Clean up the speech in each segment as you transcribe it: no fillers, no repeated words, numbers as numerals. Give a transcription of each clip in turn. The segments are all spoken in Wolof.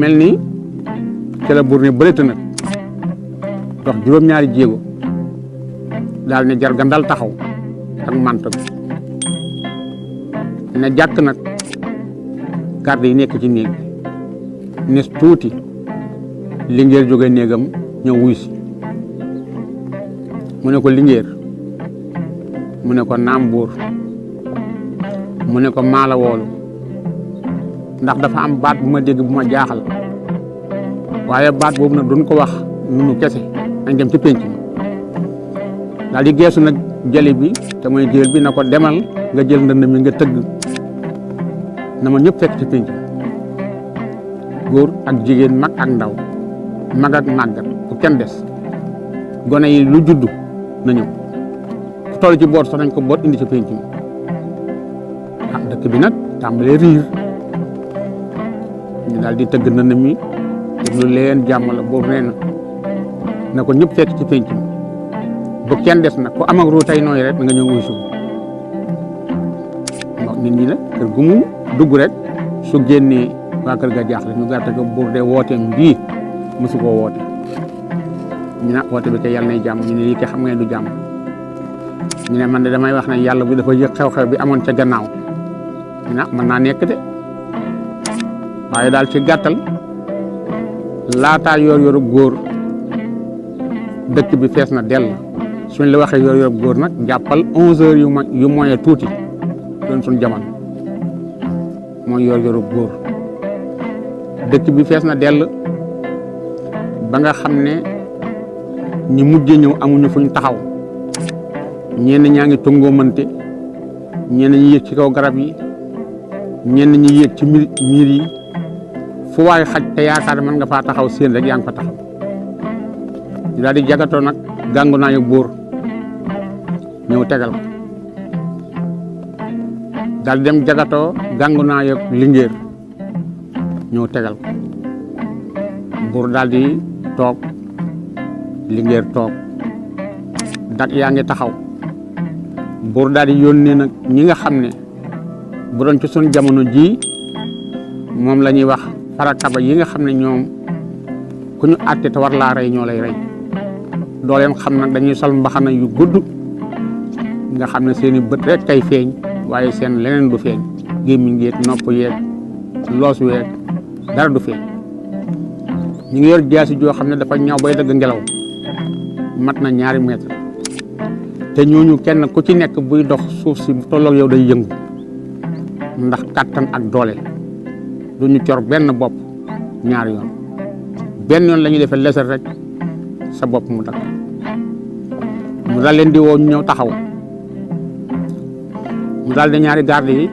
mel ni ci la buur ne bëreet nag dox juróom-ñaari jéego daal ne jar gandal taxaw ak mant bi ne jàkk nag garde yi nekk ci néeg bi nes tuuti Linguère jóge néegam ñëw wuy si mu ne ko Linguère mu ne ko naam buur mu ne ko maala woolu ndax dafa am baat bu ma dégg bu ma jaaxal waaye baat boobu nag duñ ko wax nunu kese nañ dem ci pénc mi daal di geesu nag jëli bi te mooy géwél bi na ko demal nga jël ndënd mi nga tëgg na ma ñëpp fekk ci pénc mi góor ak jigéen mag ak ndaw mag ak màggat bu kenn des gone yi lu judd na ñëw fu toll ci boot sax nañ ko boot indi ci pénc mi dëkk bi nag tàmbalee riir ñu daal di tëgg ndënd mi lu leen jàmm la boobu nee na ko ñëpp fekk ci pénc mi bu kenn des nag ku am ak ru tey nooy rek da nga ñëw wuy su nit ñi nag kër gu mu dugg rek su génnee waa kër ga jaaxle ñu gàtt ko buur de wooteem bii mosu koo woote ñu ne woote bi kay yàlla nay jàmm ñu ne lii kay xam ngeen du jàmm ñu ne man de damay wax ne yàlla bi dafa yëg xew-xew bi amoon ca gannaaw ñu ne mën naa nekk de waaye daal ci gàttal laataa yor-yoru góor dëkk bi fees na dell suñ la waxee yor-yoru góor nag jàppal 11h yu moyen tuuti doon suñ jamono mooy yor-yoru góor dëkk bi fees na dell ba nga xam ne ñi mujjee ñëw amuñu fuñ taxaw ñenn ñaa ngi tëngoomante ñenn ñi yéeg ci kaw garab yi ñenn ñi yéeg ci miir yi fu waay xaj te yaakaar mën nga faa taxaw seen rek yaa ngi fa taxaw ñu daal di jagatoo nag gàngu naa yu buur ñëw tegal ko daal di dem jagatoo gàngu naa yu Linguère ñëw tegal ko buur daal di toog Linguère toog dak yaa ngi taxaw buur daal di yónnee nag ñi nga xam ne bu doon ci sun jamono ji moom la ñuy wax farakaba yi nga xam ne ñoom ku ñu àtte te war laa rey ñoo lay rey doo leen xam nag dañuy sol mbaxana yu gudd nga xam ne seeni bët rek kay feeñ waaye seen leneen du feeñ gémmiñ yeeg nopp yeeg loos weeg dara du feeñ ñu ngi yor jaasi joo xam ne dafa ñaw bay dëgg ngelaw mat na 2 mètre te ñooñu kenn ku ci nekk buy dox suuf si bu tolloog yow day yëngu ndax kàttan ak doole du ñu cor benn bopp 2 yoon benn yoon la ñuy defee leser rek sa bopp mu dakk mu daal leen di woo ñu ñëw taxaw mu daal di 2 garde yi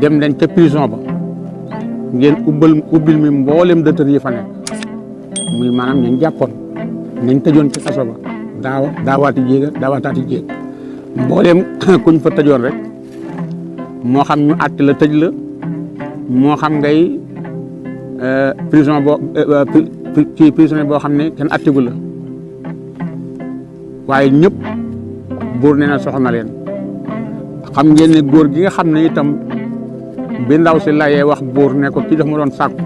dem leen ca prison ba ngeen ubbil mi mboolem dëtër yi fa nekk muy maanaam ñu jàppoon nañ tëjoon ci kaso ba daawaati jéeg mboolem kuñ fa tëjoon rek moo xam ñu àtte la tëj la moo xam ngay prison boo xam ne kenn àttigu la waaye ñëpp buur nee na soxna leen xam ngeen ne góor gi nga xam ne itam bi ndaw si layee wax buur ne ko kii daf ma doon sàkku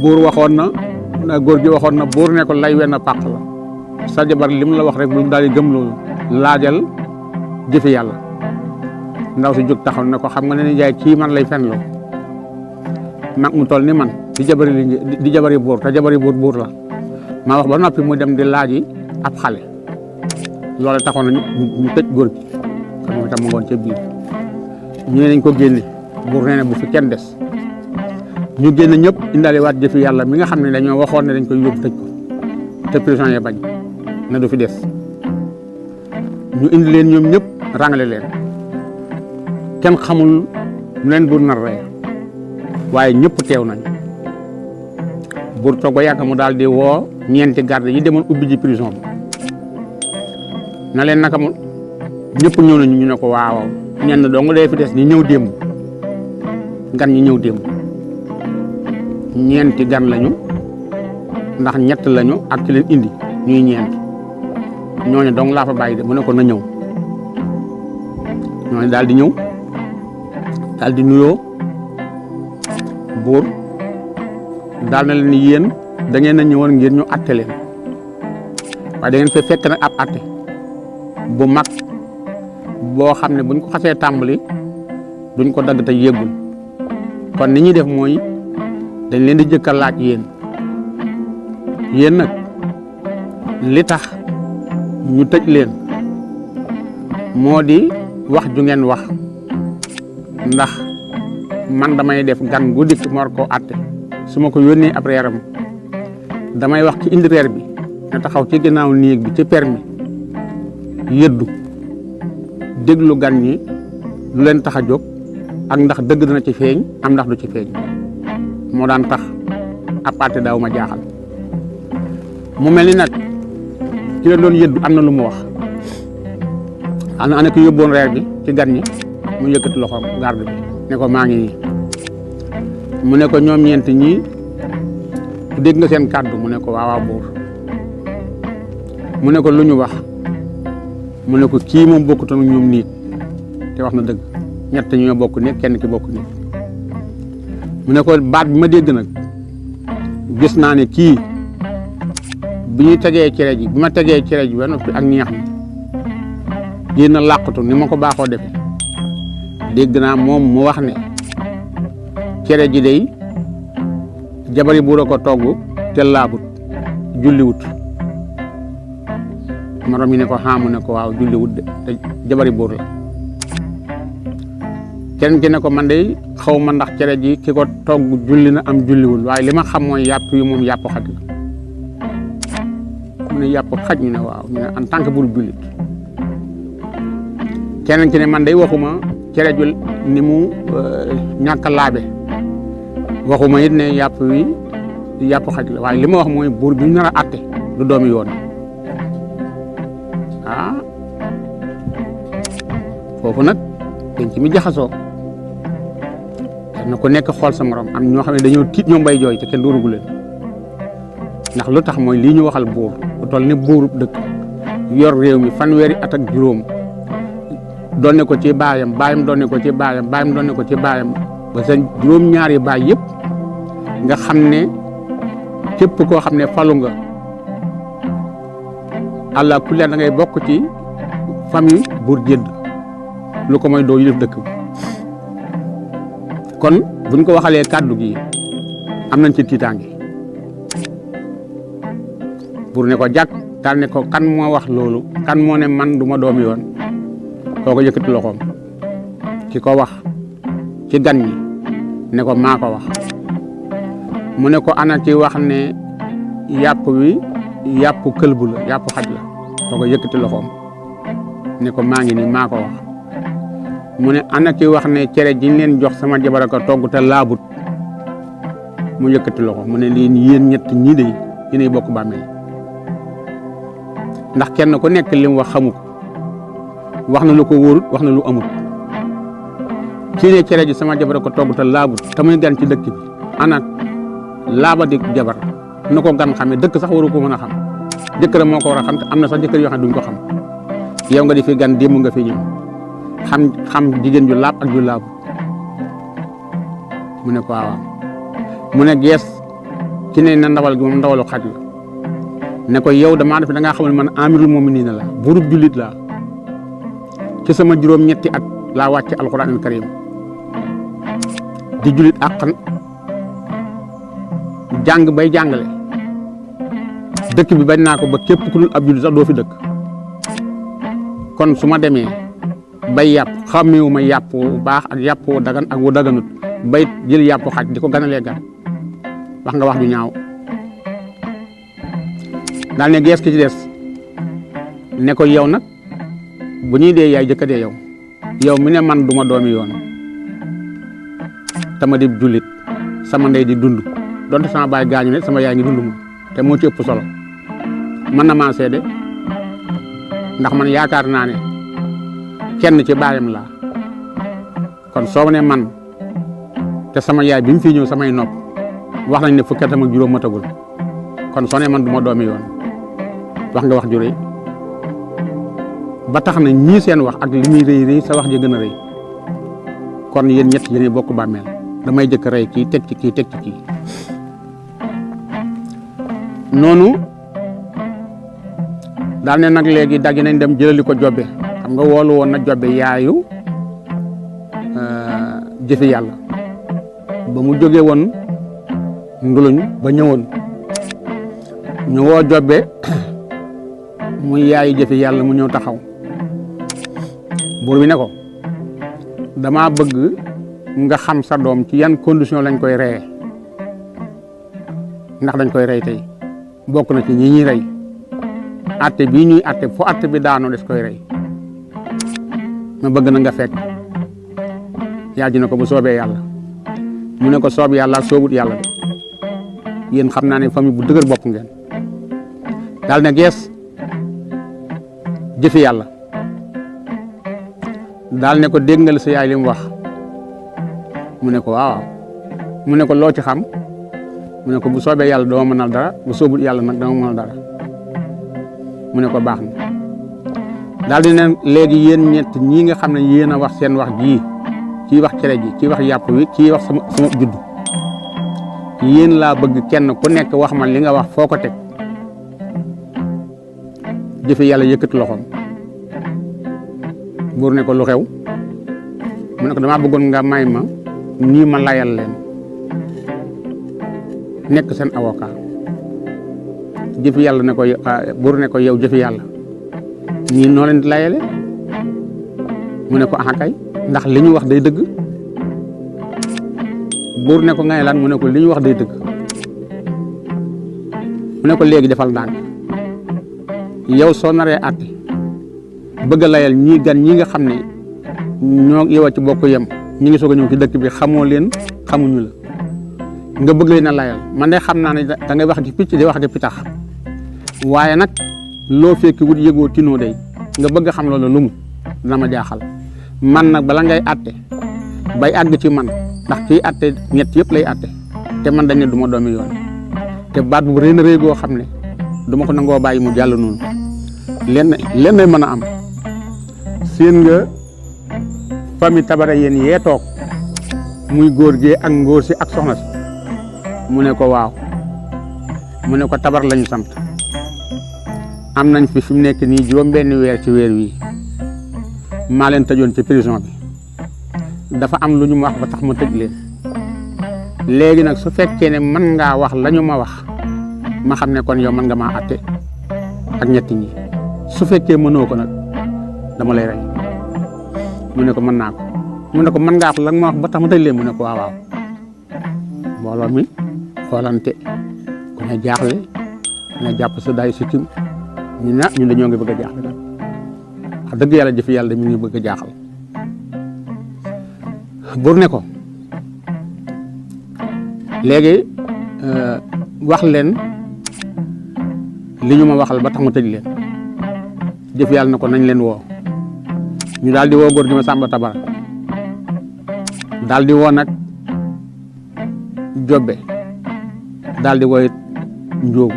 buur waxoon na góor gi waxoon na buur ne ko lay wenn pàq la sa jabar lim la wax rek bu daal di gëm loolu laajal jëfi yàlla ndaw si jóg taxaw ne ko xam nga ne ni jaay kii man lay fen loo mag mu toll ni man di jabari buur te jabari buur la maa wax ba noppi mu dem di laaji ab xale loolu taxoon na ñu tëj góor gi xam nga tam mu ngoon ca biir ñu ne nañ ko génne buur nee na bu fi kenn des ñu génne ñëpp indaale waat jëfi yàlla mi nga xam ne dañoo waxoon ne dañ koy yóbbu tëj ko te prison ya bañ na du fi des ñu indi leen ñoom ñëpp rangale leen kenn xamul nu leen buur nar rey waaye ñëpp teew nañ buur toog ba yàgg mu daal di woo ñeenti garde yi demoon ubbi ji prison bi na leen naka mu ñëpp ñëw nañu ñu ne ko waaw ñenn dong dee fi des ñi ñëw démb gan ñi ñëw démb ñeenti gan lañu ndax ñett lañu ak ci leen indi ñuy ñeent ñooñu dong laa fa bàyyi de mu ne ko na ñëw ñooñu daal di ñëw daal di nuyoo buur daal na leen yéen da ngeen a ñëwoon ngir ñu atte leen waaye da ngeen fay fekk nag ab atte bu mag boo xam ne buñ ko xasee tàmbali duñ ko dagg te yéggul kon ni ñuy def mooy dañ leen di jëkk a laaj yéen nag li tax ñu tëj leen moo di wax ju ngeen wax ndax man damay def gan gu dikk ma war koo atte su ma ko yónnee ab reeram damay wax ci indi reer bi na taxaw ci ginnaaw néeg bi ci permis yëddu déglu gan ñi lu leen tax a jóg ak ndax dëgg dana ci feeñ am ndax du ci feeñ moo daan tax ab atte daaw ma jaaxal mu mel ni nag ci la doon yëddu am na lu mu wax ana ki yóbboon reer bi ci gan ñi mu yëkkati loxoom garde bi ne ko maa ngi nii mu ne ko ñoom ñeent ñii dégg nga seen kàddu mu ne ko waawaa buur mu ne ko lu ñu wax mu ne ko kii moom bokkutoon ñoom niit te wax na dëgg ñett ñoo bokk nit kenn ki bokk nit mu ne ko baat bi ma dégg nag gis naa ne kii bi ñuy tegee cere ji bi ma tegee cere ji ba noppi ak ñeex mi génn làqatu ni ma ko baaxoo defe dégg naa moom mu wax ne cere ji day jabari buur a ko togg te laabut julliwut morom yi ne ko xaamu ne ko waaw julliwut de te jabari buur la kenn ki ne ko man de xaw ma ndax cere ji ki ko togg julli na am julliwul waaye li ma xam mooy yàpp yi moom yàpp xaj la mu ne yàpp xaj ñu ne waaw ñu ne en tant que bul jullit keneen ki ne man day waxuma cere ju ni mu ñàkk a laabe waxuma it ne yàpp wi yàpp xaj la waaye li ma wax mooy buur bi ñu nar a atte du doomi yoon foofu nag dañ ci mi jaxasoo na ko nekk xool sa morom am ñoo xam ne dañoo tiit ñoom bay jooy te kenn dóorugu leen ndax lu tax mooy lii ñu waxal buur bu toll ni buurub dëkk yor réew mi fanweeri at ak juróom doone ko ci baayam doone ko ci baayam doone ko ci baayam ba sa juróom-ñaari baay yëpp nga xam ne képp koo xam ne falu nga àlla kulli da ngay bokk ci famille buur jënd lu ko mooy doo yilif dëkk kon buñ ko waxalee kàddu gi am nañ ci tiitaange buur ne ko jàkk daal ne ko kan moo wax loolu kan moo ne man du ma doomi yoon kooko yëkkati loxoom ki ko wax ci gan ñi ne ko maa ko wax mu ne ko ana ci wax ne yàpp wi yàpp këlbu la yàpp xaj la kooko yëkkati loxoom ne ko maa ngi nii maa ko wax mu ne ana ki wax ne cere ji leen jox sama jabar ko togg te laabut mu yëkkati loxo mu ne lii yéen ñett ñii de yéenay bokk bàmmeel ndax kenn ku nekk li mu wax xamu ko wax na lu ko wóorut wax na lu amut kii ne cere ji sama jabar ko togg te laabut te muy gan ci dëkk bi ana laaba di jabar na ko gan xamee dëkk sax waru ko mën a xam jëkkëram moo ko war a xam te am na sax jëkkër yoo xam ne duñ ko xam yow nga di fi gan démb nga fi ñëw xam jigéen ju laab ak ju laabu mu ne ko waaw mu ne gees ci ne na ndawal gi moom ndawalu xaj la ne ko yow damaa def da ngaa xam ne man amirul mu'minin la buurub jullit laa ci sama juróom-ñetti at laa wàcce alquran karim di jullit àqan jàng bay jàngale dëkk bi bañ naa ko ba képp ku dul ab jullit sax doo fi dëkk kon su ma demee bay yàpp xàmmeewu ma yàpp wu baax ak yàpp wu dagan ak wu daganut bay jël yàpp xaj di ko ganalee gan wax nga wax ju ñaaw daal ne gees ki ci des ne ko yow nag bu ñuy dee yaay jëkka dee yow mi ne man duma doomi yoon tama di jullit sama ndey di dund donte sama baay gaañu ne sama yaay ngi dund moom te moo ci ëpp solo man na maa seede ndax man yaakaar naa ne kenn ci baayam laa kon soo ne man te sama yaay bi mu fi ñëw samay nopp wax nañ ne fukki atam ak juróom matagul kon soo ne man du ma doomi yoon wax nga wax ju rëy ba tax na ñii seen wax ak li muy rëy sa wax ji gën a rëy kon yéen ñett yéen bokk bàmmeel damay jëkk rey kii teg ci kii teg ci kii noonu daal ne nag léegi daggi nañ dem jëlali ko Jobbe xam nga woolu woon na Jobbe yaayu jëfi yàlla ba mu jógee woon nduluñ ba ñëwoon ñu woo Jobbe muy yaayu jëfi yàlla mu ñëw taxaw buur bi ne ko dama bëgg nga xam sa doom ci yan condition lañ koy reyee ndax dañ koy rey tey bokk na ci ñi ñuy rey atte bii ñuy atte fu atte bi daanoo des koy rey ma bëgg na nga fekk yaa ji ne ko bu soobee yàlla mu ne ko soob yàlla ak soobut yàlla de yéen xam naa ne famille bu dëgër bopp ngeen daal ne gees jëfi yàlla daal ne ko dégg nga la sa yaay li mu wax mu ne ko waaw mu ne ko loo ci xam mu ne ko bu soobee yàlla doo mënal dara bu soobut yàlla nag dama mënal dara mu ne ko baax na daal di ne léegi yéen ñett ñii nga xam ne yéen a wax seen wax jii kii wax cere ji kii wax yàpp wi kii wax sama judd yéen laa bëgg kenn ku nekk wax man li nga wax foo ko teg jëfe yàlla yëkkati loxoom buur ne ko lu xew mu ne ko damaa bëggoon nga may ma nii ma layal leen nekk seen avocat jëfi yàlla ne ko buur ne ko yow jëfi yàlla ñii noo leen di layale mu ne ko ah kay ndax li ñu wax day dëgg buur ne ko ngay lan mu ne ko li ñu wax day dëgg mu ne ko léegi defal ndànk yow soo naree àtte bëgg a layal ñii gan ñi nga xam ne ñoo yow a ci bokk yem ñi ngi soog a ñëw ci dëkk bi xamoo leen xamuñu la nga bëgg leen a layal man de xam naa ne da ngay wax di picc di wax di pitax waaye nag loo fekki wut yëgoo tinoo day nga bëgg xam loolu lu mu dina ma jaaxal man nag bala ngay àtte bay àgg ci man ndax kii àtte ñett yëpp lay àtte te man dañ ne du ma doomi yoon te baat bu rëy na rëy goo xam ne du ma ko nangoo bàyyi mu jàll noonu lenn mën a am seen nga famille Tabara yéen yee toog muy góor gi ak ngóor si ak soxna si mu ne ko waaw mu ne ko Tabar lañu sant am nañ fi mu nekk nii juróom-benni weer ci weer wii maa leen tëjoon ci prison bi dafa am lu ñu ma wax ba tax ma tëj leen léegi nag su fekkee ne mën ngaa wax la ñu ma wax ma xam ne kon yow mën nga maa atte ak ñetti ñi su fekkee mënoo ko nag dama lay rey mu ne ko mën naa ko mu ne ko mën ngaa wax la nga ma wax ba tax ma tëj leen mu ne ko waaw waaw mbooloo mi xoolante ku ne jaaxle ne jàpp sa daay sikkim ñu ne ñun dañoo ngi bëgg a jaaxle nag wax dëgg yàlla jëfi yàlla mi ngi bëgg a jaaxal buur ne ko léegi wax leen li ñu ma waxal ba tax ma tëj leen jëf yàlla na ko nañ leen woo ñu daal di woo góor gi ma Sàmba Tabara daal di woo nag Jobbe daal di woo it Njóogu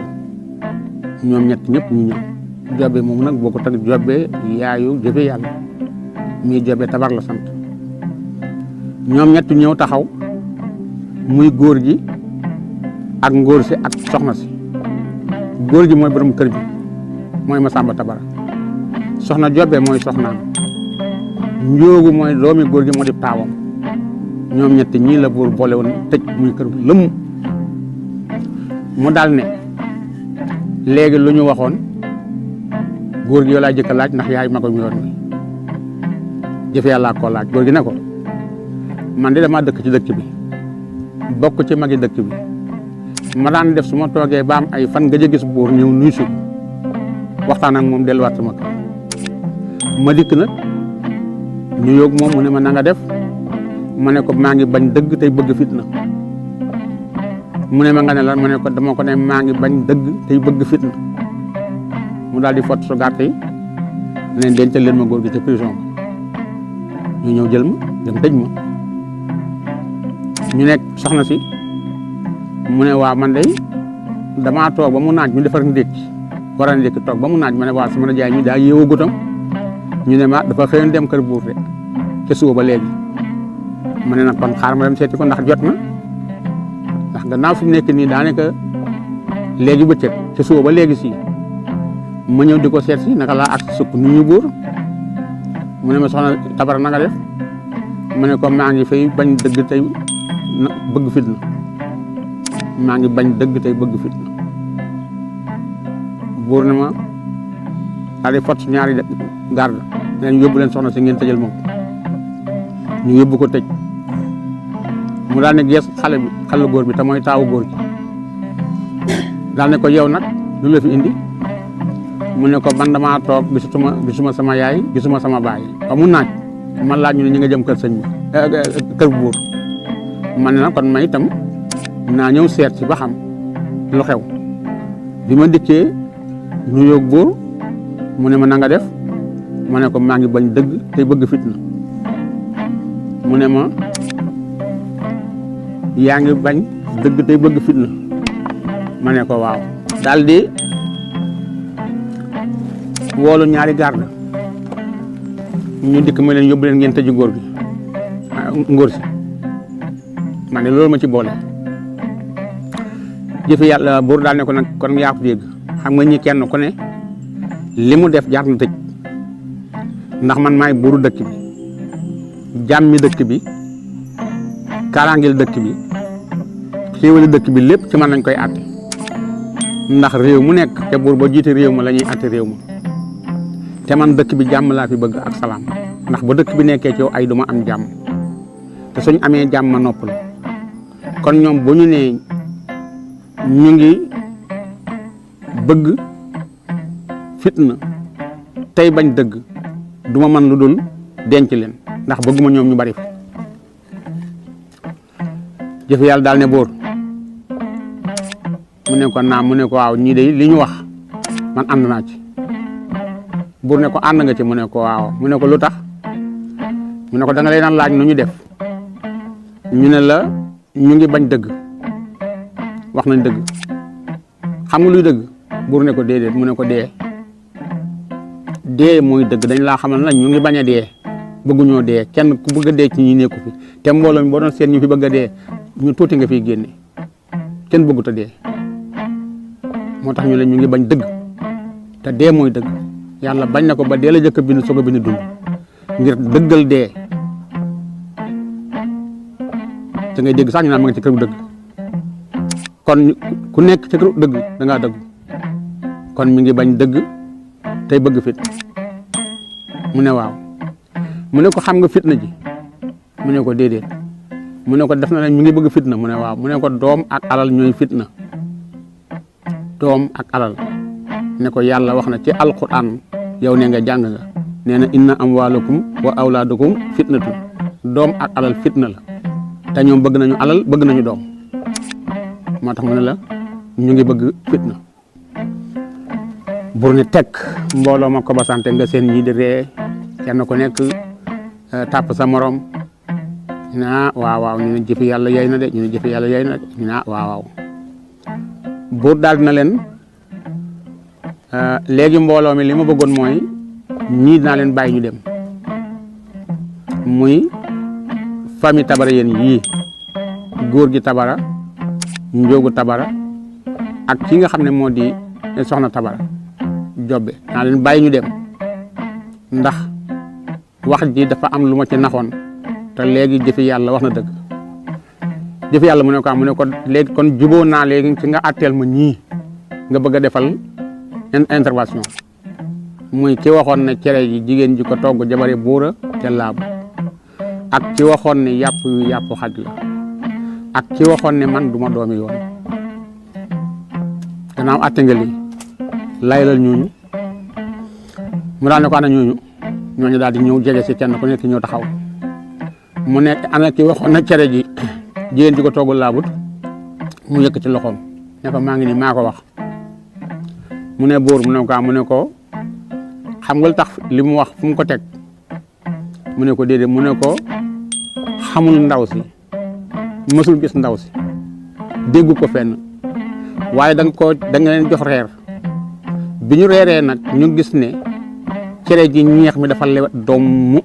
ñoom ñett ñëpp ñu ñëw Jobbe moom nag boo ko tag Jobbe yaayu jëfe yàlla mii Jobbe Tabar la sant ñoom ñett ñëw taxaw muy góor gi ak ngóor si ak soxna si góor gi mooy borom kër gi mooy ma Sàmba Tabara soxna Jobbe mooy soxnaam Njóogu mooy doomi góor gi moo di taawam ñoom ñett ñii la buur boole woon tëj muy kër gi lëmm mu daal ne léegi lu ñu waxoon góor gi yow laa jëkk a laaj ndax yaay magam yoon wi jëfe yàlla koo laaj góor gi ne ko man de damaa dëkk ci dëkk bi bokk ci magi dëkk bi ma daan def su ma toogee ba am ay fan nga gis buur ñëw nuyu si waxtaan ak moom delluwaat sama kër ma dikk nag nuyoog moom mu ne ma na nga def ma ne ko maa ngi bañ dëgg tey bëgg fitna mu ne ma nga ne lan ma ne ko dama ko ne maa ngi bañ dëgg tey bëgg fitna mu daal di fott su gàtt yi ne dencal leen ma góor gi te prison ñu ñëw jël ma dem tëj ma ñu nekk soxna si mu ne waa man day damaa toog ba mu naaj ñu defar ndékki war a ndékki toog ba mu naaj ma ne waa sama jaay ñu daa yeewu gutam ñu ne ma dafa xëyoon dem kër buur de ca suba ba léegi ma ne nag kon xaar ma dem seeti ko ndax jot na ndax gannaaw fi mu nekk nii daanaka léegi bëccëg ci suba ba léegi si ma ñëw di ko seet si naka laa ak sukk nuyu buur mu ne ma soxna Tabara na nga def mu ne ko maa ngi fay bañ dëgg tey bëgg fitna maa ngi bañ dëgg tey bëgg fitna buur ne ma daal di fot ñaari garde leen yóbbu leen soxna si ngeen tëjal moom ñu yóbbu ko tëj mu daal ne gees xale góor bi te mooy taawu góor gi daal ne ko yow nag lu la fi indi mu ne ko man damaa toog gisuma sama yaay gisuma sama baay ba mu naaj man laaj ñu ne ñi nga jëm kër sëñ bi kër buur man ne na kon may itam naa ñëw seet si ba xam lu xew bi ma dikkee nuyoo buur mu ne ma na nga def ma ne ko maa ngi bañ dëgg tey bëgg fitna mu ne ma yaa ngi bañ dëgg tey bëgg fitna ma ne ko waaw daal di woolu ñaari garde ñu dikk ma leen yóbbu leen ngeen tëji góor gi ngóor si ma ne loolu ma ci boole jëfi yàlla buur daal ne ko nag kon yaa ko dégg xam nga ñi kenn ku ne li mu def jaar na tëj ndax man maay buuru dëkk bi jàmmi dëkk bi kaaraangeel dëkk bi xéewali dëkk bi lépp ci man lañ koy àtte ndax réew mu nekk te buur ba jiite réew ma la ñuy àtte réew ma te man dëkk bi jàmm laa fi bëgg ak salaam ndax ba dëkk bi nekkee ci yow ay duma am jàmm te suñ amee jàmm ma noppal kon ñoom bu ñu nee ñu ngi bëgg fitna tey bañ dëgg duma man lu dul denc leen ndax bëgguma ñoom ñu bari fi jëf yàlla daal ne buur mu ne ko naam mu ne ko waaw ñii de li ñu wax man ànd naa ci buur ne ko ànd nga ci mu ne ko waaw mu ne ko lu tax mu ne ko da nga leen laaj nu ñu def ñu ne la ñu ngi bañ dëgg wax nañ dëgg xam nga luy dëgg buur ne ko déedéet mu ne ko dee mooy dëgg dañ laa xamal nag ñu ngi bañ a dee bëgguñoo dee kenn ku bëgg a dee ci ñi nekku fi te mbooloo mi boo doon seet ñu fi bëgg a dee ñu tuuti nga fiy génne kenn bëggut a dee moo tax ñu ne ñu ngi bañ dëgg te dee mooy dëgg yàlla bañ na ko ba dee la jëkk a bind soog a bind dund ngir dëggal dee te ngay dégg sax ñu naan ma nga ci këru dëgg kon ku nekk ci këru dëgg da ngaa dëgg kon mi ngi bañ dëgg tey bëgg fit mu ne waaw mu ne ko xam nga fitna ji mu ne ko déedéet mu ne ko def na ne mi ngi bëgg fitna mu ne waaw mu ne ko doom ak alal ñooy fitna doom ak alal ne ko yàlla wax na ci alquran yow ne nga jàng nga nee na inna amwaalakum wa awlaadakum fitnatu doom ak alal fitna la te ñoom bëgg nañu alal bëgg nañu doom moo tax mu ne la ñu ngi bëgg fitna bur ne tekk mbooloo ma ko ba sante nga seen ñii di ree kenn ku nekk tàpp sa morom ñu ne waaw ñu ne jëfi yàlla yey na de ñu ne jëfi yàlla yey na de ñu ne waaw buur daal dina leen léegi mbooloo mi li ma bëggoon mooy ñii dinaa leen bàyyi ñu dem muy famille Tabara yéen yii góor gi Tabara njóogu Tabara ak ki nga xam ne moo di soxna Tabara jobbe naa leen bàyyi ñu dem ndax wax ji dafa am lu ma ci naxoon te léegi jëfi yàlla wax na dëgg jëfi yàlla mu ne ko mu ne ko léegi kon juboo naa léegi ci nga atteel ma ñii nga bëgg a defal intervention muy ki waxoon ne cere ji jigéen ji ko togg jabari buura te laabu ak ki waxoon ne yàpp xaj la ak ki waxoon ne man duma doomi yoon gannaaw atte nga lii laylal ñooñu mu daal ne ko ana ñooñu daal di ñëw jege si kenn ku nekk ñëw taxaw mu nekk ana ki waxoon na cere ji jigéen ji ko toggul laabut mu yëkk ci loxoom ne ko maa ngi nii maa ko wax mu ne buur mu ne ko xam nga lu tax li mu wax fu mu ko teg mu ne ko déedéet mu ne ko xamul ndaw si mësul gis ndaw si déggu ko fenn waaye da nga leen jox reer bi ñu reeree nag ñu gis ne cere ji ñeex mi dafa lewet doom mu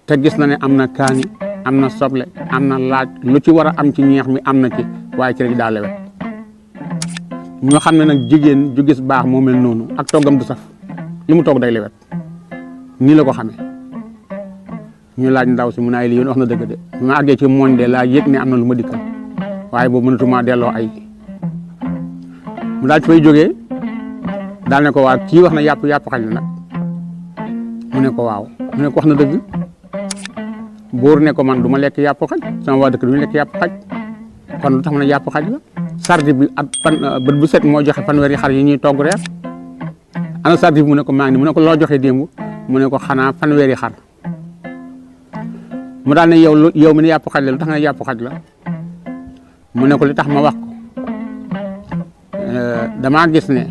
te gis na ne am na kaani am na soble am na laaj lu ci war a am ci ñeex mi am na ci waaye cere ji daa lewet ñoo xam ne nag jigéen ju gis baax moo mel noonu ak toggam du saf li mu togg day lewet nii la ko xamee ñu laaj ndaw si mu ne ay li yoon wax na dëgg de bi ma àggee ci mooñ de laa yëg ne am na lu ma dikkal waaye boobu mënatuma delloo ay mu daal ci fay jógee daal ne ko waa kii wax na yàpp xaj na nag mu ne ko waaw mu ne ko wax na dëgg buur ne ko man du ma lekk yàpp xaj sama waa dëkk du ñu lekk yàpp xaj kon lu tax ma ne yàpp xaj la sardi bi at bët bu set moo joxe fanweeri xar yi ñuy togg reer ana sardi bi mu ne ko maa ngi ni mu ne ko loo joxe démb mu ne ko xanaa fanweeri xar mu daal ne yow mi ne yàpp xaj la lu tax nga ne yàpp xaj la mu ne ko li tax ma wax ko damaa gis ne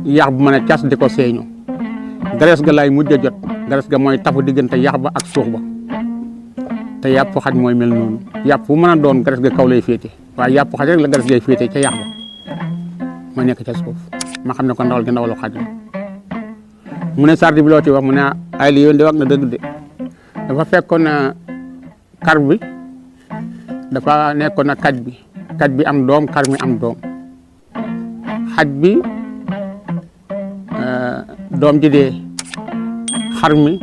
yax bu mën a cas di ko seeñu graisse ga lay mujj a jot graisse ga mooy tafu diggante yax ba ak suux ba te yàpp xaj mooy mel noonu yàpp bu mën a doon graisse ga kaw lay féete waaye yàpp xaj rek la graisse gay féete ca yax ba ma nekk ca suuf ma xam ne ko ndawal gi ndawalu xaj la mu ne sardi bi loo ci wax mu ne ay li yoon di wax na dëgg de dafa fekkoon na kar bi dafa nekkoon na kaj bi am doom kar mi am doom xaj bi doom ji dee xar mi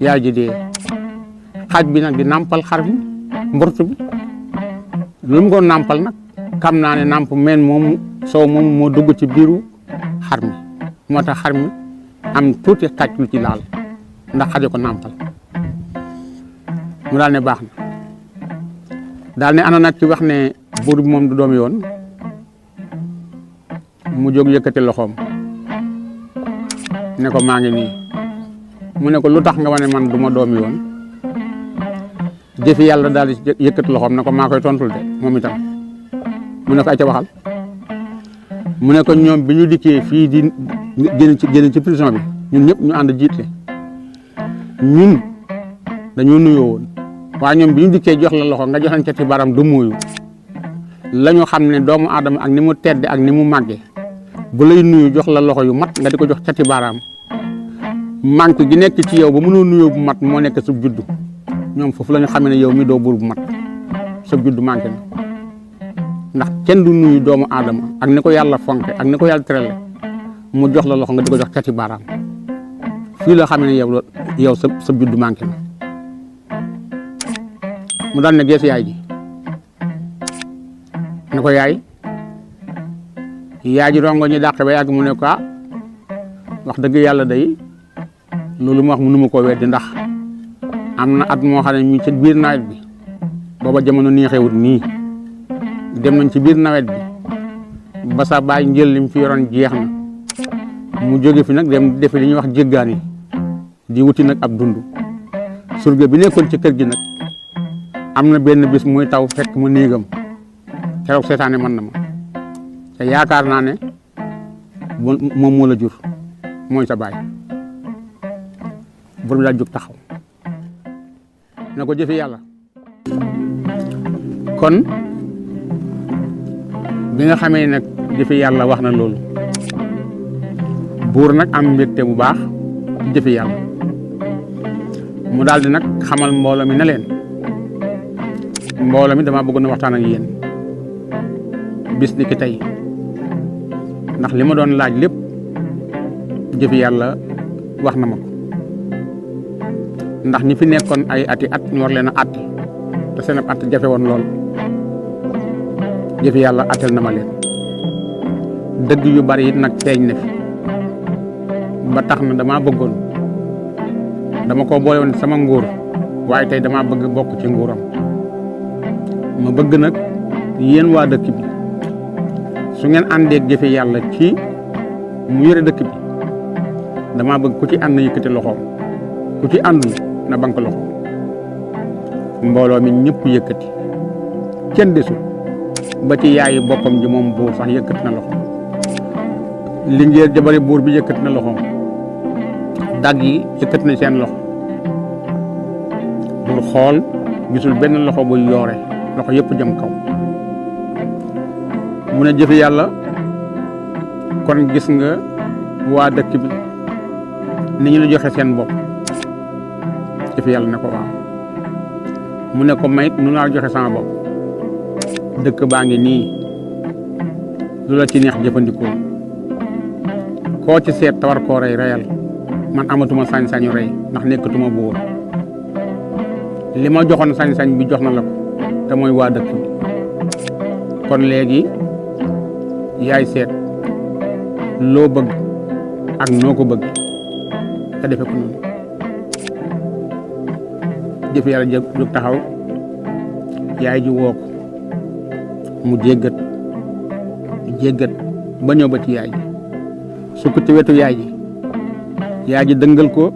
yaay ji dee xaj bi nag di nàmpal xar mi mburtu bi lu mu ko nàmpal nag xam naa ne nàmp meen moom soow moom moo dugg ci biiru xar mi moo tax xar mi am tuuti xaj lu ci laal ndax xaje ko nàmpal mu daal ne baax na daal ne ana nag ci wax ne buur bi moom du doom yoon mu jóg yëkkati loxoom ne ko maa ngi nii mu ne ko lu tax nga wane man du ma doom yoon jëfi yàlla daal di yëkkati loxoom ne ko maa koy tontul de moom itam mu ne ko ay ca waxal mu ne ko ñoom bi ñu dikkee fii di génn ci prison bi ñun ñëpp ñu ànd jiite ñun dañoo nuyoo woon waaye ñoom bi ñu dikkee jox la loxo nga joxañ ca ci baram du muuyu la ñu xam ne doomu aadama ak ni mu tedde ak ni mu màgge bu lay nuyu jox la loxo yu mat nga di ko jox cati baaraam manque gi nekk ci yow ba mënoo nuyoo bu mat moo nekk sub juddu ñoom foofu la ñu xamee ne yow mi doo buur bu mat sub juddu manqué na ndax kenn du nuyu doomu aadama ak ni ko yàlla fonke ak ni ko yàlla terale mu jox la loxo nga di ko jox cati baaraam fii la xamee ne yow sub juddu manqué na mu daan ne gees yaay ji ne ko yaay ji rongo ñi dàq ba yàgg mu ne ko wax dëgg yàlla day loolu mu wax mënu ma koo weddi ndax am na at moo xam ne ñu ci biir nawet bi booba jamono neexewut nii dem nañ ci biir nawet bi ba sa baay njël lim fi yoroon jeex na mu jóge fi nag dem defi li ñuy wax jéggaan yi di wuti nag ab dund surga bi nekkoon ci kër gi nag am na benn bis muy taw fekk mu néegam keroog seetaane mën na ma te yaakaar naa ne moom moo la jur mooy sa baay bor bi daal jóg taxaw na ko jëfe yàlla kon bi nga xamee nag jëfe yàlla wax na loolu buur nag am mbégte bu baax jëfe yàlla mu daal di nag xamal mbooloo mi ne leen mbooloo mi dama bëggoon a waxtaan ak yéen bis ni ki tey ndax li ma doon laaj lépp jëfi yàlla wax na ma ko ndax ñi fi nekkoon ay ati at ñu war leen a àtte te seen at jafe woon lool jëfi yàlla àttel na ma leen dëgg yu bari it nag feeñ na fi ba tax na dama bëggoon dama ko boole woon sama nguur waaye tey dama bëgg bokk ci nguuram ma bëgg nag yéen waa dëkk bi su ngeen àndeeg jëfe yàlla ci mu yore dëkk bi dama bëgg ku ci ànd na yëkkati loxoom ku ci àndul na bank loxoom mbooloo mi ñëpp yëkkati kenn desul ba ci yaayi boppam ji moom buur sax yëkkati na loxoom lingeer jabari buur bi yëkkati na loxoom dag yi yëkkati na seen loxo buur xool gisul benn loxo buy yoore loxo yëpp jëm kaw mu ne jëfe yàlla kon gis nga waa dëkk bi ni ñu la joxe seen bopp jëfe yàlla ne ko waaw mu ne ko mayit nu laa joxe sama bopp dëkk baa ngi nii lu la ci neex jëfandikoo koo ci seet te war koo rey reyal man amatuma sañ-sañu rey ndax nekkatuma buur li ma joxoon sañ-sañ bi jox na la ko te mooy waa dëkk bi kon léegi yaay seet loo bëgg ak noo ko bëgg te defe ko noonu jëf yàlla jóg taxaw yaay ji woo ko mu jéggat ba ñëw ba ci yaay ji sukk ci wetu yaay ji dëngal ko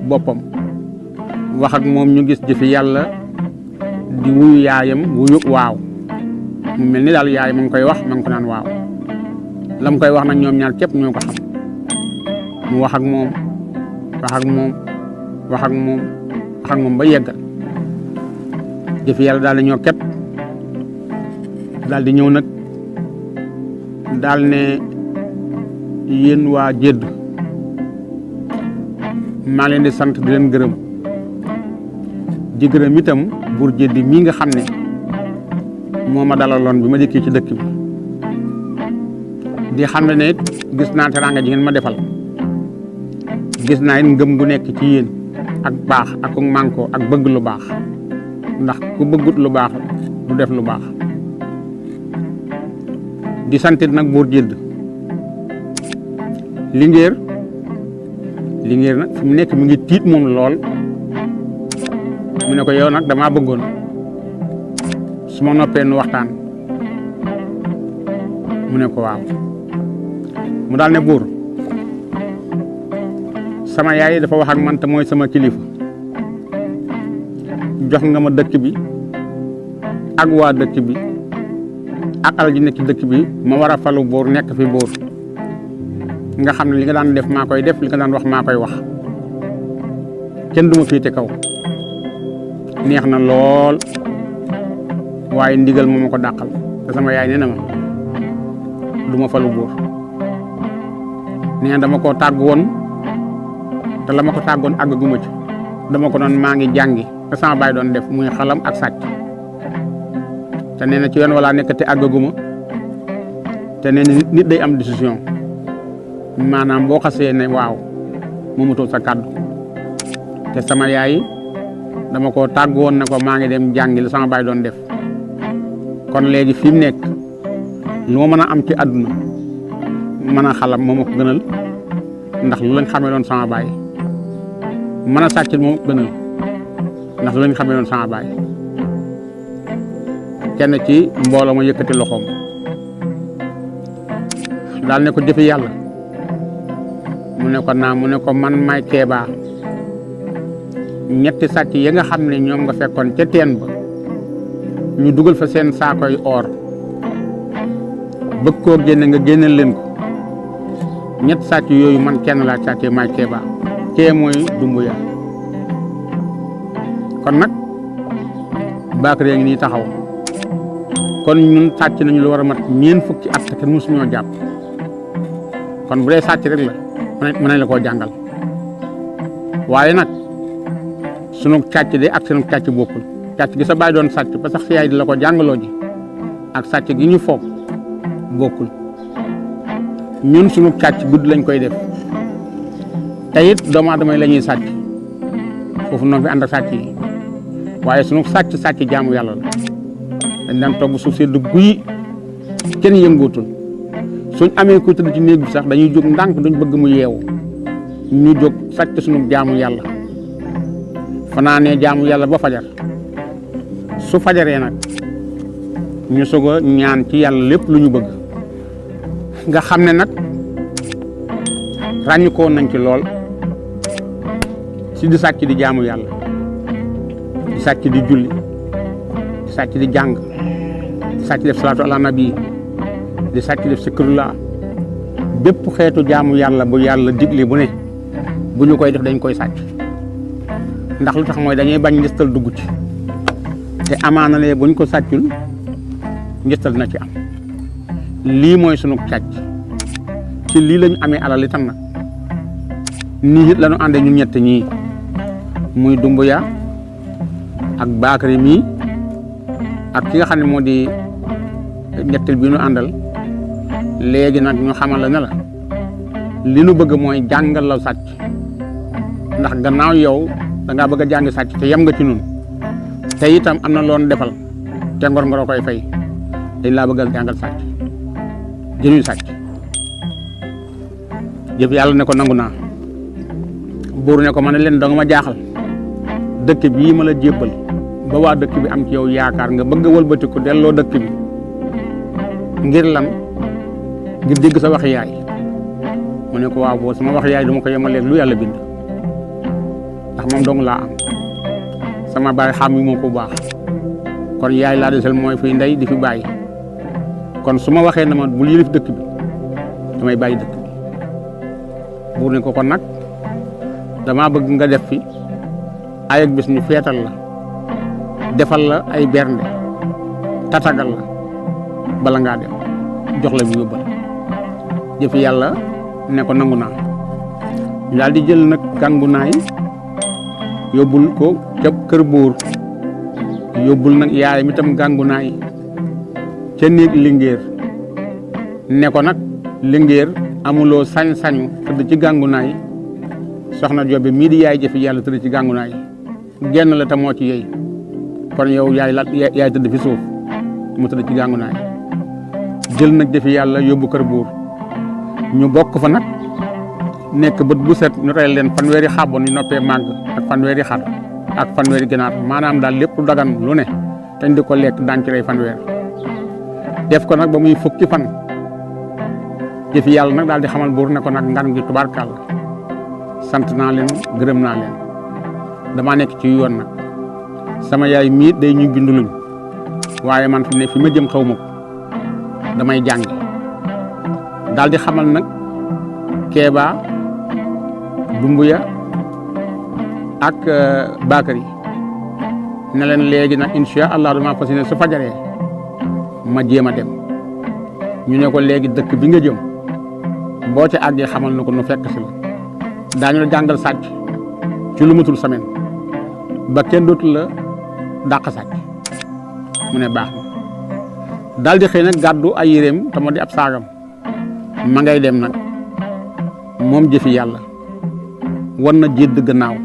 boppam wax ak moom ñu gis jëfi yàlla di wuyu yaayam wuyu waaw mu mel ni daal yaay ma ngi koy wax ma ngi ko naan waaw la mu koy wax nag ñoom ñaar képp ñoo ko xam mu wax ak moom ba yeggal jëfi yàlla daal di ñoo képp daal di ñëw nag daal ne yéen waa Jédd maa leen di sant di leen gërëm di gërëm itam buur Jédd mii nga xam ne moo ma dalaloon bi ma dikkee ci dëkk bi di xam ne it gis naa teraanga ji ngeen ma defal gis naa it ngëm gu nekk ci yéen ak baax ak mànkoo ak bëgg lu baax ndax ku bëggut lu baax du def lu baax di santit nag buur Jédd Linguère nag fi mu nekk mi ngi tiit moom lool mu ne ko yow nag damaa bëggoon su ma noppee nu waxtaan mu ne ko waaw mu daal ne buur sama yaay dafa wax ak man te mooy sama kilifa jox nga ma dëkk bi ak waa dëkk bi ak alal ji nekk ci dëkk bi ma war a falu buur nekk fi buur nga xam ne li nga daan def maa koy def li nga daan wax maa koy wax kenn du ma féete kaw neex na lool waaye ndigal moo ma ko dàqal te sama yaay nee na ma du ma falu buur nee na dama koo tàgg woon te la ma ko tàggoon àggaguma ci dama ko doon maa ngi jàngi te sama baay doon def muy xalam ak sàcc te nee na ci yoon wala nekk te àggaguma te nee na nit day am décision maanaam boo xasee ne waaw moomutul sa kàddu te sama yaay dama ko tàgg woon ne ko maa ngi dem jàngi la sama baay doon def kon léegi fi mu nekk lu ma mën a am ci àdduna mën a xalam moo ma ko gënal ndax lu lañ xamee doon sama baay mën a sàcc moo ma ko gënal ndax lu lañ xamee doon sama baay kenn ci mbooloo ma yëkkati loxoom daal ne ko jëfi yàlla mu ne ko naa mu ne ko man may Kéba ñetti sàcc yi nga xam ne ñoom nga fekkoon ca teen ba ñu dugal fa seen saakoy or bëgg koo génne nga génneel leen ko ñetti sàcc yooyu man kenn laa sàcc may Kéba kee mooy Dumbuya kon nag Bakary ngi nii taxaw kon ñun sàcc nañu lu war a mat ñeent fukki at te kenn mësuñoo jàpp kon bu dee sàcc rek la mën nañ la koo jàngal waaye nag sunu càcc de ak sunu càcc bokkul càcc gi sa baay doon sàcc ba sax si yaay di la ko jàngaloo ji ak sàcc gi ñu foog bokkul ñun sunu càcc gudd lañ koy def te it doomu aadama yi la ñuy sàcc foofu noonu fi ànd ak sàcc yi waaye sunu sàcc jaamu yàlla la dañ daan toog suuf sedd guy kenn yëngootul suñ amee ku tëdd ci néeg bi sax dañuy jóg ndànk duñ bëgg mu yeewu ñu jóg sàcc sunu jaamu yàlla fanaanee jaamu yàlla ba fajar su fajaree nag ñu soog a ñaan ci yàlla lépp lu ñu bëgg nga xam ne nag ràññikoo nañ ci lool si di sàcc di jaamu yàlla di sàcc di julli di sàcc di jàng di sàcc def salaatu ala nabi di sàcc def sikrullah bépp xeetu jaamu yàlla bu yàlla digle bu ne bu ñu koy def dañ koy sàcc ndax lu tax mooy dañuy bañ njëstal dugg ci te amaana lee buñ ko sàccul njëstal na ci am lii mooy sunu càcc ci lii lañu amee alal itam nag nii it lañu àndee ñun ñett ñii muy Dumbuya ak Bakary mii ak ki nga xam ne moo di ñettel bi ñu àndal léegi nag ñu xamal la ne la li nu bëgg mooy jàngal la sàcc ndax gannaaw yow da ngaa bëgg a jàng sàcc te yem nga ci nun te itam am na loon defal te ngor ngor koy fay dañ laa bëgg a jàngal sàcc jënuy sàcc jëf yàlla ne ko nangu naa buur ne ko ma ne leen da nga ma jaaxal dëkk bii ma la jébbal ba waa dëkk bi am ci yow yaakaar nga bëgg a wëlbati ko delloo dëkk bi ngir lan ngir dégg sa wax yaay mu ne ko waaw boo sama wax yaay dama ko yemaleeg lu yàlla bind ndax moom dong laa am sama baay xam yi moo ko baax kon yaay laa desel mooy fi ndey di fi bàyyi kon su ma waxee na ma bul yilif dëkk bi damay bàyyi dëkk bi buur ne ko kon nag dama bëgg nga def fi ay ak bis ñu feetal la defal la ay bernde tatagal la bala ngaa dem jox la bu yóbbal jëfi yàlla ne ko nangu naa ñu daal di jël nag gàngunaay yóbbul ko ca kër buur yóbbul nag yaay mi tam gàngunaay ca néeg lingéer ne ko nag lingéer amuloo sañ-sañu tëdd ci gàngunaay soxna Joobe mii di yaay jëfi yàlla tëdd ci gàngunaay genn la te moo ci yey kon yow yaay tëdd fi suuf mu tëdd ci gàngunaay jël nag jëfi yàlla yóbbu kër buur ñu bokk fa nag nekk bët bu set ñu rey leen fanweeri xàbboon yu noppee màgg ak fanweeri xar ak fanweeri ginaar maanaam daal lépp dagan lu ne te di ko lekk daan ci rey fanweer def ko nag ba muy fukki fan jëfi yàlla nag daal di xamal buur ne ko nag ngan gi tubaarkàlla sant naa leen gërëm naa leen damaa nekk ci yoon nag sama yaay miit day ñu bindu luñ waaye man fi ne fi ma jëm xaw ma ko damay jàngi daal di xamal nag Keeba Dumbuya ak Bakary ne leen léegi nag incha allah dama fas yéene su fajaree ma jéem a dem ñu ne ko léegi dëkk bi nga jëm boo ca àggee xamal na ko nu fekk si la daañu la jàngal sàcc ci lu matul semaine ba kenn dootu la dàq sàcc mu ne baax na daal di xëy nag gàddu ay yéreem te moo di ab saagam ma ngay dem nag moom jëfi yàlla war na jédd gannaaw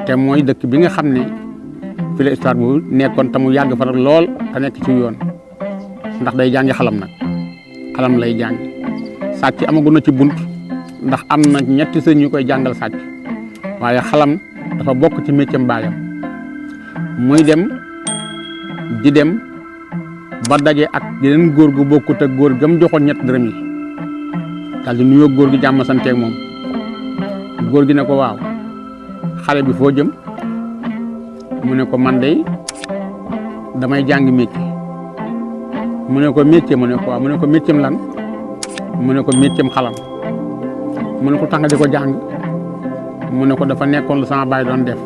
te mooy dëkk bi nga xam ne fi la histoire bu nekkoon te mu yàgg fa lool te nekk ci yoon ndax day jàngi xalam nag xalam lay jàng sàcc amagu na ci bunt ndax am na ñetti sëñ ñu koy jàngal sàcc waaye xalam dafa bokk ci métier baayam muy dem di dem ba daje ak yeneen góor gu bokkut ak góor gam joxoon ñett dërëm yi daal di nuyoo góor gi jàmm santeeg moom góor gi ne ko waaw xale bi foo jëm mu ne ko man de damay jàngi métier mu ne ko métier mu ne ko waaw mu ne ko métier lan mu ne ko métier xalam mu ne ko tax nga di ko jàng mu ne ko dafa nekkoon lu sama baay doon def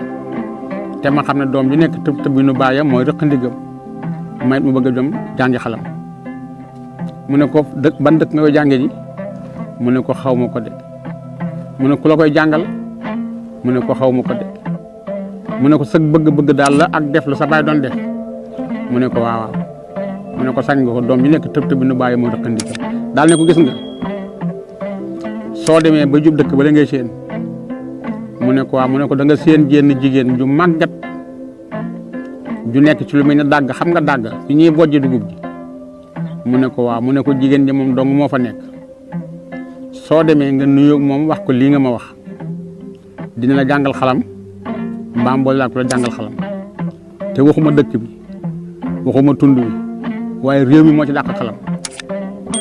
te ma xam ne doom bi nekk tëb tëb nu baayam mooy rëq ndigam mayit mu bëgg a dem jàngi xalam mu ne ko dëkk ban dëkk nga koy jànge ji mu ne ko xaw ma ko de mu ne ku la koy jàngal mu ne ko xaw ma ko de mu ne ko sëg bëgg-bëgg daal la ak def lu sa baay doon def mu ne ko waaw mu ne ko sañ nga ko doom bi nekk tëb tëb nu baayam mooy rëq ndigam daal ne ko gis nga soo demee ba jub dëkk ba la ngay séen mu ne ko waaw mu ne ko da nga séen jenn jigéen ju màggat ju nekk ci lu mel ne dàgg xam nga dàgg fi ñuy bojj dugub ji mu ne ko waaw mu ne ko jigéen ji moom dong moo fa nekk soo demee nga nuyoog moom wax ko lii nga ma wax dina la jàngal xalam mbaam boole laa ko la jàngal xalam te waxuma dëkk bi waxuma tund bi waaye réew mi moo ci dàq xalam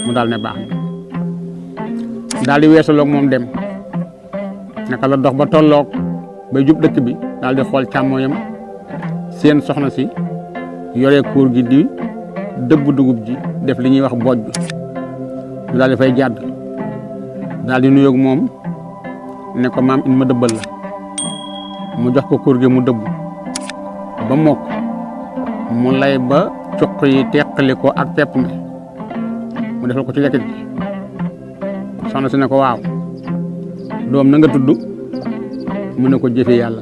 mu daal ne baax na daal di weesaloog moom dem naka la dox ba tolloog bay jub dëkk bi daal di xool càmmooyam seen soxna si yore kuur gi di dëbb dugub ji def li ñuy wax booj bi mu daal di fay jàdd daal di nuyoog moom ne ko maam in ma dëbbal la mu jox ko kuur gi mu dëbb ba mokk mu lay ba cuq yi teqali ko ak pepp mi mu defal ko ci lekk gi soxna si ne ko waaw doom na nga tudd mu ne ko jëfe yàlla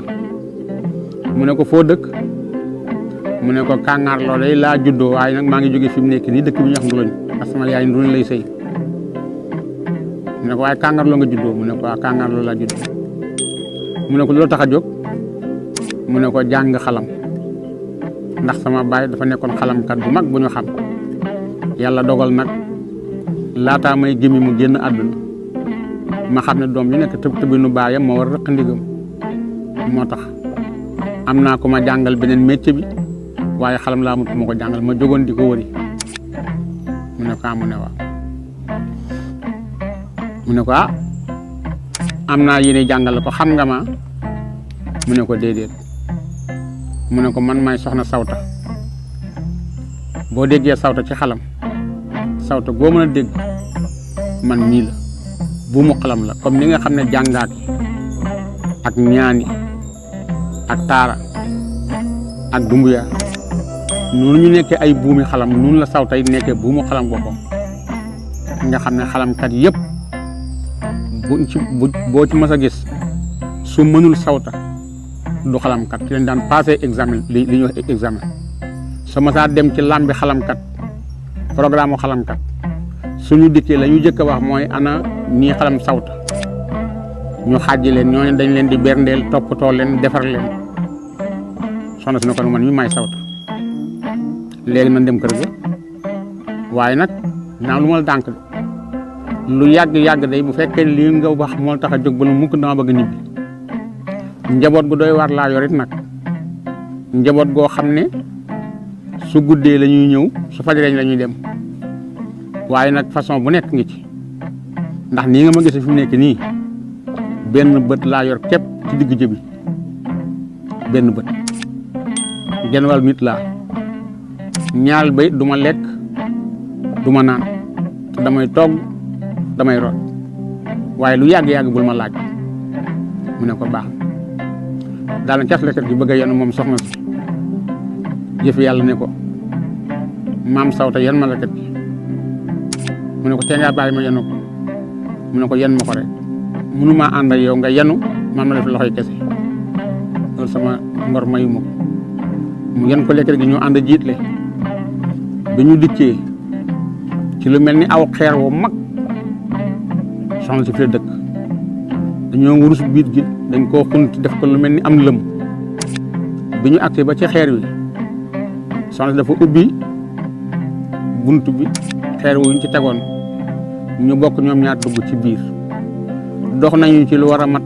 mu ne ko foo dëkk mu ne ko kàngaar loolu day laa juddoo waaye nag maa ngi jóge fi mu nekk nii dëkk bi ñu wax Nduluñ parce que sama yaay Nduluñ lay sëy mu ne ko waaye kàngaar loo nga juddoo mu ne ko waa kàngaar loolu laa juddoo mu ne ko loolu tax a jóg mu ne ko jàng xalam ndax sama baay dafa nekkoon xalamkat bu mag bu ñu xam yàlla dogal nag laataa may gémmi mu génn àdduna ma xam ne doom yu nekk tëbinu baayam moo war a rëq ndigam moo tax am naa ko ma jàngal beneen métier bi waaye xalam laa mut ma ko jàngal ma jógoon di ko wëri mu ne ko mu ne waaw mu ne ko am naa yéene jàngal ko xam nga ma mu ne ko déedéet mu ne ko man may soxna sawta boo déggee sawta ci xalam sawta boo mën a dégg man mii la bu mu xalam la comme ni nga xam ne jàngaat ak ñaani ak taara ak dumbuya noonu ñu nekkee ay buumi xalam noonu la sawta yi nekkee buumu xalam boppam nga xam ne xalamkat yëpp boo ci mës a gis su mënul sawta du xalamkat ci leen daan passé examen li ñuy wax examen su mësaa dem ci làmbi xalamkat programme xalamkat suñu dikkee la ñu jëkk a wax mooy ana ñii xalam sawta ñu xàjji leen ñooñu dañ leen di berndeel toppatoo leen defar leen soxna si ne ko man mi may sawta léegi man dem kër ga waaye nag naa lu ma la dànk lu yàgg day bu fekkee lii nga wax moo tax a jóg ba nu mukk dama bëgg ñibbi njaboot gu doy war laa yorit nag njaboot goo xam ne su guddee la ñuy ñëw su fajaree la ñuy dem waaye nag façon bu nekk ngi ci ndax nii nga ma gis fi mu nekk nii benn bët laa yor képp ci digg jëbi benn bët genn wàll nit laa ñaareel ba it du ma lekk du ma naan te damay togg damay root waaye lu yàgg bul ma laaj mu ne ko baax daal na cas lekkat gi bëgg a yenu moom soxna si jëf yàlla ne ko maam sawta yan ma lekkat gi mu ne ko tee ngaa bàyyi ma yenu ko mu ne ko yen ma ko rek mënuma ànd ak yow nga yenu man ma def loxoy kese loolu sama ngor mayu ma ko mu yen ko lekkat gi ñu ànd jiitle bi ñu dikkee ci lu mel ni aw xeer woo mag soxna si fi dëkk dañoo wurus biit gi dañ koo xunt def ko lu mel ni am lëm bi ñu agsi ba ci xeer wi soxna si dafa ubbi bunt bi xeer wu ñu ci tegoon ñu bokk ñoom ñaar dugg ci biir dox nañu ci lu war a mat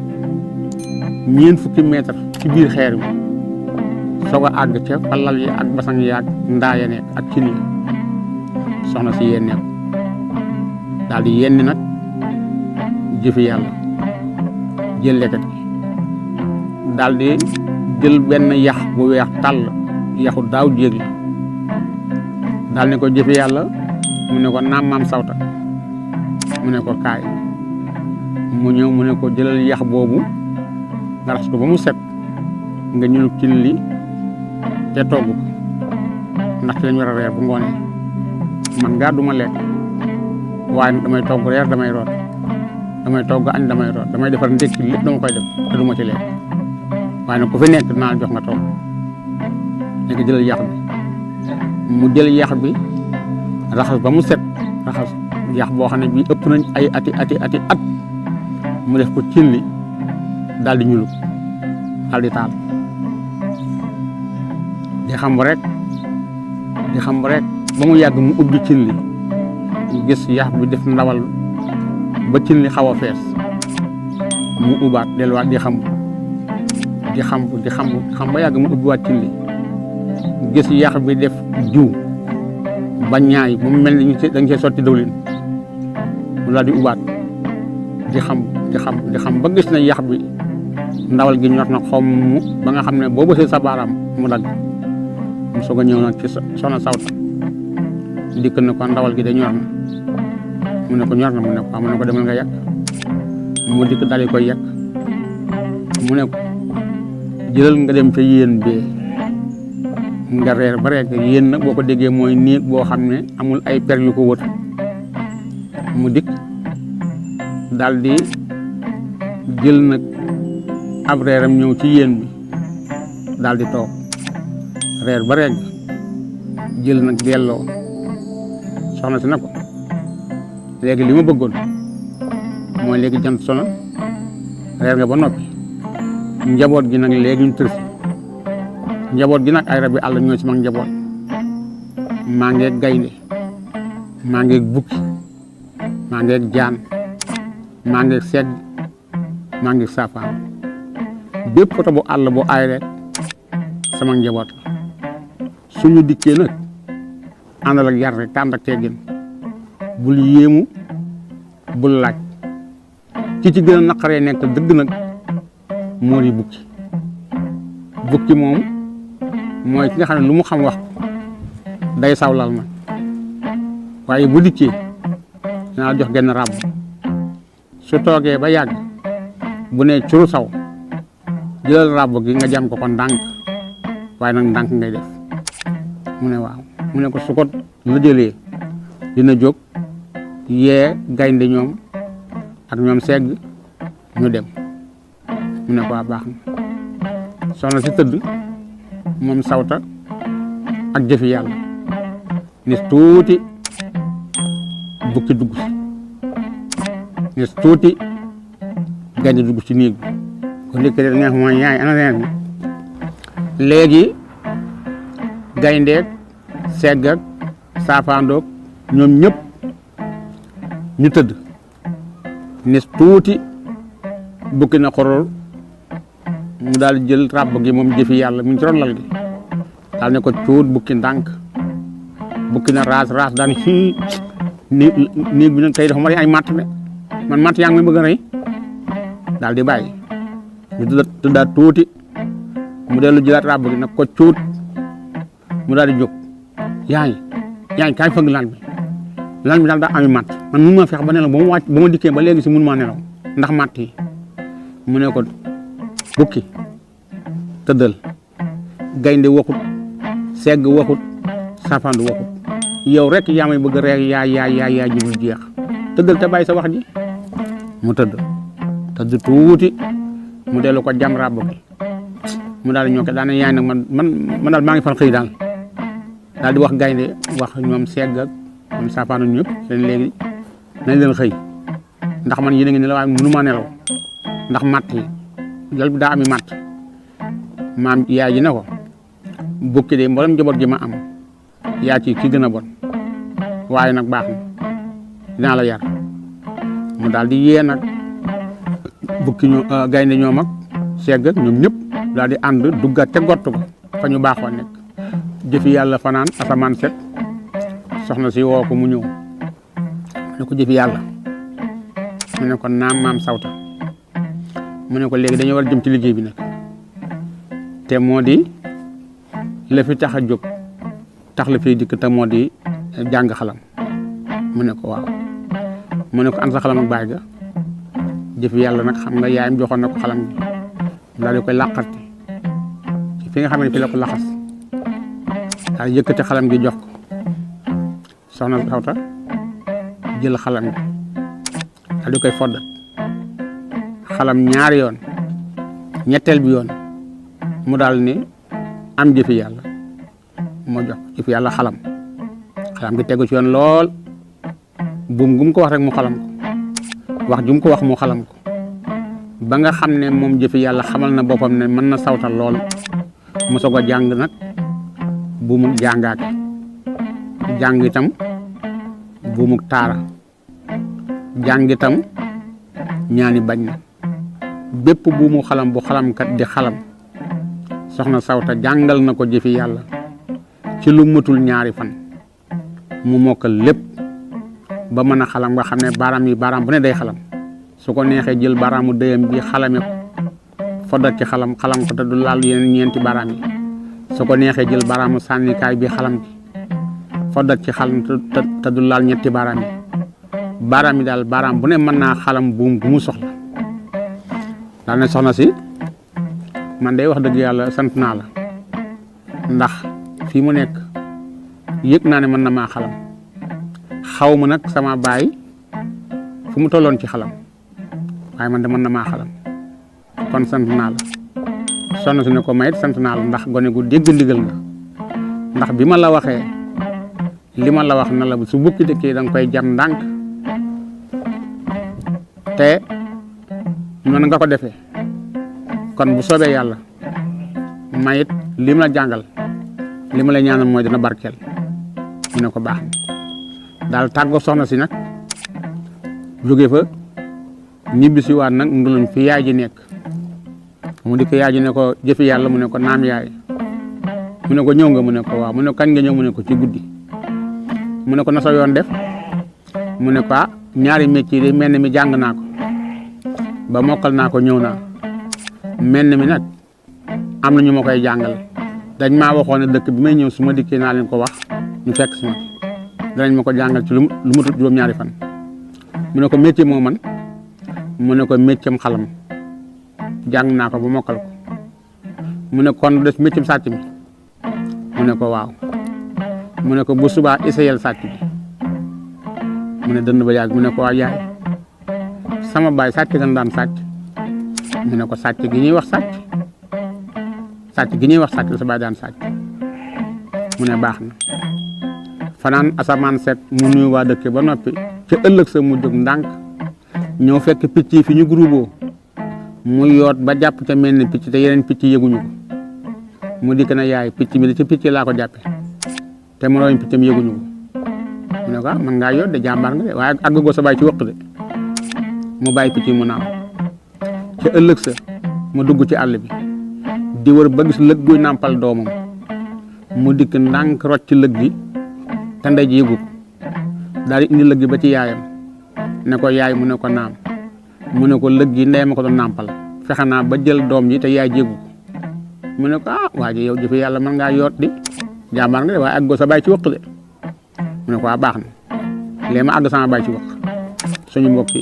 40 mètres ci biir xeer wi soog a àgg ca falal yi ak basang yi ak ndaa ya nekk ak cin yi soxna si yéen nekk daal di yenni nag jëfi yàlla jël lekkat gi daal di jël benn yax bu weex tàll yaxu daaw jéeg la daal ne ko jëfi yàlla mu ne ko naam maam sawta mu ne ko kaay mu ñëw mu ne ko jëlal yax boobu nga raxas ko ba mu set nga ñëw cin li te togg ko ndax ci lañ war a reer bu ngoonee man ngaa duma lekk waaye damay togg reer damay root damay togg añ damay root damay defar ndékki lépp dama koy def te duma ci lekk waaye nag ku fi nekk dinaa jox nga togg léegi jëlal yax bi mu jël yax bi raxas ba mu set raxas yax boo xam ne bii ëpp nañ ay ati at mu def ko cin li daal di ñulu daal di taal di xam rek ba mu yàgg mu ubbi cin li gis yax bi def ndawal ba cin li xaw a fees mu ubbaat delluwaat di xam ba yàgg mu ubbiwaat cin li gis yax bi def jiw ba ñaay mu mel ni dañ cee sotti dawlin mu daal di ubbaat di xam ba gis na yax bi ndawal gi ñor na xomm ba nga xam ne boo bësee sa baaraam mu dagg mu soog a ñëw nag ci soxna sawta dikk na ko ndawal gi de ñor na mu ne ko ñor na mu ne ko demal nga yàq mu dikk daal di koy yàq mu ne ko jëlal nga dem ca yéen bee nga reer ba rek yéen nag boo ko déggee mooy néeg boo xam ne amul ay per yu ko wër mu dikk daal di jël nag ab reeram ñëw ci yéen bi daal di toog reer ba regg jël nag delloo soxna si na ko léegi li ma bëggoon mooy léegi jant sona reer nga ba noppi njaboot gi nag léegi ñu tërsi njaboot gi nag ay rab yi àll ñoo ci mag njaboot maa ngeeg gaynde maa ngeeg bukki maa ngeeg jaan maa ngeeg segg maa ngeeg saafaan bépp côté bu àll bu aay rek sama njaboot la suñu dikkee nag àndal ak yar rek tànd ak teggin bul yéemu bul laaj ki ci gën a naqaree nekk dëgg nag moo di bukki moom mooy ki nga xam ne lu mu xam wax day sawlal nag waaye bu dikkee dinaa jox genn ràbb su toogee ba yàgg bu ne curu saw jëlal ràbb gi nga jam ko ndànk waaye nag ndànk ngay def mu ne waaw mu ne ko su ko la jëlee dina jóg yee gaynde ñoom ak ñoom segg ñu dem mu ne ko baax na soxna si tëdd moom sawta ak jëfi yàlla nis tuuti bukki dugg si nis tuuti gaynde dugg ci néeg bi ko ndikk de neex mooy yaay ana reer bi léegi gayndeeg segg ak saafaandoog ñoom ñëpp ñu tëdd nis tuuti bukki na xorol mu daal jël ràbb gi moom jëfi yàlla mu ngi ci ron lal gi daal ne ko cuut bukki ndànk bukki na raas daan néeg bi nag tey dafa mari ay matt de man matt yaa ngi may bëgg a rey daal di bàyyi ñu tëddaat tuuti mu dellu jëlaat ràbb gi nag ko cuut mu daal di jóg yaay kaay fëgg lan bi daal daa ami matt man mun ma fex ba nelaw ba ma wàcc ba ma dikkee ba léegi si mun maa nelaw ndax matt yi mu ne ko bukki tëddal gaynde waxut segg waxut safandu waxut yow rek yaa may bëgg reer yaa ji dul jeex tëddal te bàyyi sa wax ji mu tëdd tuuti mu dellu ko jam ràbb bi mu daal di ñoo ko daane yaay nag man daal maa ngi fan xëy daal di wax gaynde wax ñoom segg ak ñoom safandu ñëpp leen léegi nañ leen xëy ndax man yéen a ngi ne la waaye mënu maa nelaw ndax matt yi lal bi daa ami matt maam yaay ji ne ko bukki de mboolem njaboot gi ma am yaa ci ki gën a bon waaye nag baax na dinaa la yar mu daal di yee nag bukki gaynde ñoom ak segg ñoom ñëpp daal di ànd duggaat te gott ko fa ñu baaxoo nekk jëfi yàlla fanaan asamaan set soxna si woo ko mu ñëw ne ko jëfi yàlla mu ne ko naam maam sawta mu ne ko léegi dañoo war a jëm ci liggéey bi nag te moo di la fi tax a jóg tax la fiy dikk te moo di jàng xalam mu ne ko waaw mu ne ko an sa xalam ak baay ga jëfi yàlla nag xam nga yaayam joxoon na ko xalam bi daal di koy làqati ci fi nga xam ne fi la ko laxas daal yëkkati xalam gi jox ko soxna sawta jël xalam gi daal di koy foddat xalam ñaari yoon ñetteel bi yoon mu daal ni am jëfi yàlla moo jox jëfi yàlla xalam gi tegu ci yoon lool buum gum ko wax rek mu xalam ko wax jum ko wax mu xalam ko ba nga xam ne moom jëfi yàlla xamal na boppam ne mën na sawtal lool mu soog a jàng nag buumuk jàngaate jàng itam buumuk taara jàng itam ñaani bañ na bépp buumu xalam bu xalamkat di xalam soxna sawta jàngal na ko jëfi yàlla ci lu matul ñaari fan mu mokkal lépp ba mën a xalam nga xam ne baaraam bu ne day xalam su ko neexee jël baaraamu dëyam bi xalame ko foddat ci xalam ko te du laal yeneen ñeenti baaraam yi su ko neexee jël baaraamu sànnikaay bi xalam ci foddat ci xalam te du laal ñetti baaraam yi baaraam yi daal baaraam bu ne mën naa xalam buum bu mu soxla daal ne soxna si man day wax dëgg yàlla sant naa la ndax fii mu nekk yëg naa ne mën na maa xalam xaw ma nag sama baay fu mu tolloon ci xalam waaye man de mën na maa xalam kon sant naa la soxna si ne ko mayit sant naa la ndax gone gu dégg ndigal nga ndax bi ma la waxee li ma la wax na la su bukki dëkkee da nga koy jar ndànk te noonu nga ko defee kon bu soobee yàlla mayit li ma la jàngal li ma la ñaanal mooy dina barkeel mu ne ko baax na daal tàggoo soxna si nag jóge fa ñibbi si waat nag nduluñ fi yaay ji nekk mu di ko yaay ji ne ko jëfi yàlla mu ne ko naam yaay mu ne ko ñëw nga mu ne ko waaw mu ne ko kañ nga ñëw mu ne ko ci guddi mu ne ko na sa yoon def mu ne ko ñaari métier de mel mi jàng naa ko ba mokkal naa ko ñëw naa mel mi nag am na ñu ma koy jàngal dañ maa waxoon ne dëkk bi may ñëw su ma dikkee naa leen ko wax ñu fekk si ma danañ ma ko jàngal ci lu mu tut juróom-ñaari fan mu ne ko métier moo man mu ne ko métier xalam jàng naa ko ba mokkal ko mu ne kon des métier sàcc mi mu ne ko waaw mu ne ko bu subaa essayel sàcc bi mu ne dënd ba yàgg mu ne ko waa yaay sama baay sàcc gan daan sàcc mu ne ko sàcc gi ñuy wax sàcc gi ñuy wax sàcc la sa baay daan sàcc mu ne baax na fanaan asamaan set mu nuyu waa dëkk ba noppi ca ëllëg sa mu jóg ndànk ñëw fekk picc yi fi ñu groupé mu yoot ba jàpp ca mel ni picc te yeneen picc yëguñu ko mu dikk na yaay picc bi ci picc laa ko jàppe te moroomi piccam yëguñu ko mu ne ko man ngaa yoot de jàmbaar nga de waaye àggagoo sa baay ci wëq de mu bàyyi picc mu naaw ca ëllëg sa mu dugg ci àll bi di wër ba gis lëg guy nàmpal doomam mu dikk ndànk rocc ci lëg gi te ndey ji yëgu ko daal di indi lëg gi ba ci yaayam ne ko yaay mu ne ko naam mu ne ko lëg gi ndey ma ko doon nàmpal fexe naa ba jël doom ji te yaay ji yëgu ko mu ne ko waa ji yow jëfe yàlla mën ngaa yoot di jàmbaar nga de waaye àggoo sa baay ci wëq de mu ne ko baax na léegi ma àgg sama baay ci wëq suñu mbokk yi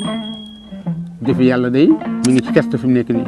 jëfe yàlla day mu ngi ci test fi mu nekk nii